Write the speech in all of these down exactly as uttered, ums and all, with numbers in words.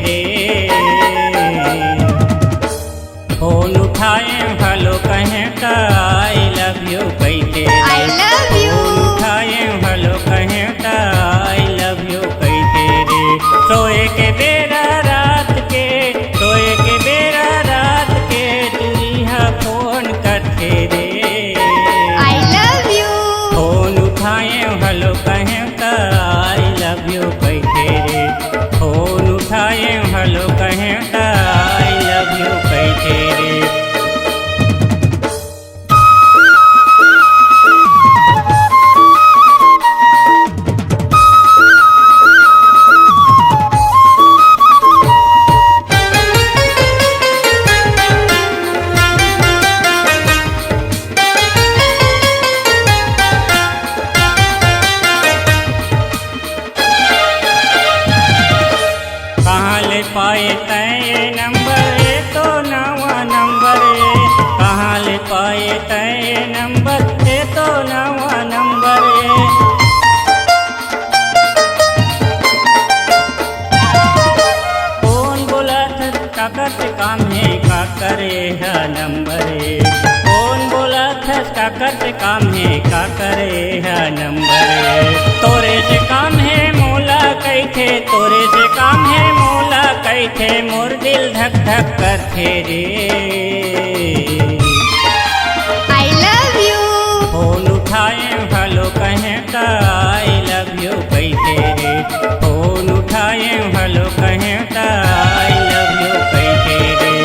रे। फोन उठाए घलो कहें त I love you कहिथे रे। I love you। फोन उठाए घलो कहें त I love you कहिथे रे। सोए के बेरा रात के, सोए के बेरा रात के टुरी ह फोन करथे रे। I love you। फोन उठाए घलो कहें त I love you कहिथे रे। फोन उठाए घलो कहें त I love you कहिथे रे। कहाँ ले पाए तैं ये नंबर, ये तो नवा नंबर ए। कहाँ ले पाए तैं ये नंबर, ये तो नवा नंबर ए। कौन बोला था काकर से काम हे, काकर ये ह नंबर ए। कौन बोला थस काकर से काम हे, काकर ए ह नंबर ए। तोरे से काम हे मोला कहिथे, तोरे से काम हे मोला कहिथे, मोर दिल धक धक करथे रे। I love you। फोन उठाए घलो कहें त I love you कहिथे रे। फोन उठाए घलो कहें त I love you कहिथे रे।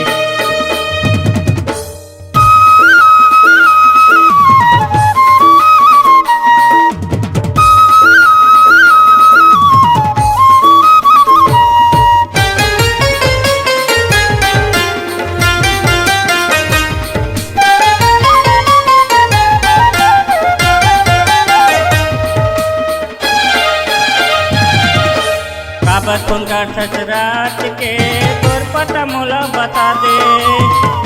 काबर फोन करथस रात के, तोर पता मोला बता दे।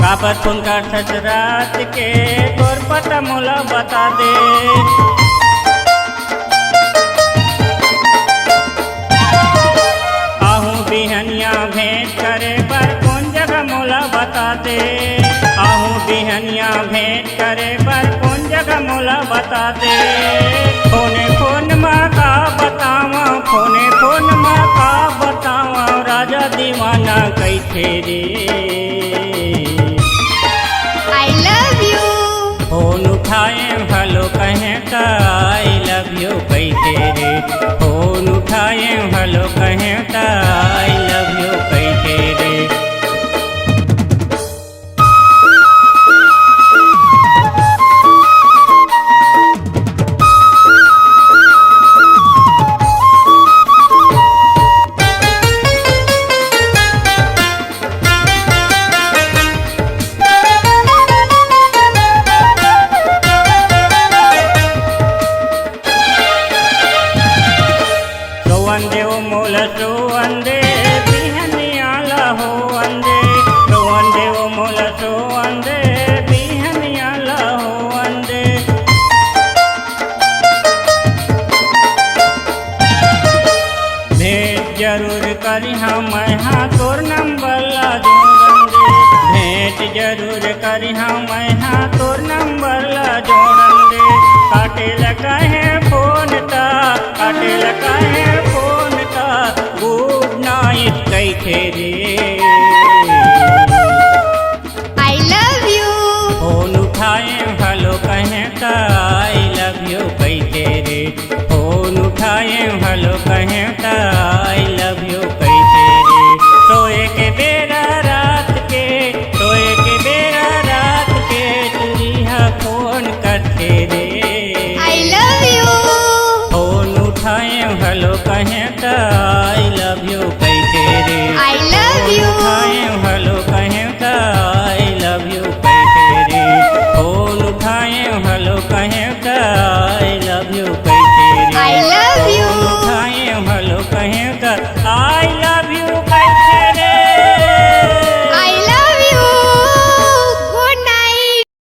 काबर फोन करथस रात के, तोर पता मोला बता दे। आहूँ बिहनिया भेंट करे बर कोन जगह मोला बता दे। आहूँ बिहनिया भेंट करे बर कोन जगह मोला बता दे। फोने फोन मा का बतावं, फोने फोन मा का बतावं, राजा दीवाना कहिथे रे। I love you। फोन उठाए घलो कहें त I love you कहिथे रे। फोन उठाए घलो कहें त I love you कहिथे रे। सोवन दे ओ मोला सोवन दे, बिहनिया ला होवन दे। सोवन दे ओ मोला सोवन दे, बिहनिया ला होवन दे। भेंट जरूर करिहौं मैं हा तोर नंबर ला जोड़न दे। भेंट जरूर करिहौं मैं हा तोर नंबर ला जोड़न दे। काटे ल कहे फोन त, काटे ल कहे फोन त, गुड नाइट कहिथे रे। I love you। फोन उठाए घलो कहें त I love you कहिथे रे। फोन उठाए घलो कहें त I love you कहिथे रे। सोए के बेरा रात के, सोए के बेरा रात के टुरी ह फोन करथे रे। I love you। फोन उठाए घलो कहें त I love you कहिथे रे। I love you। फोन उठाए घलो कहें त I love you कहिथे रे। फोन उठाए घलो कहें त I love you कहिथे।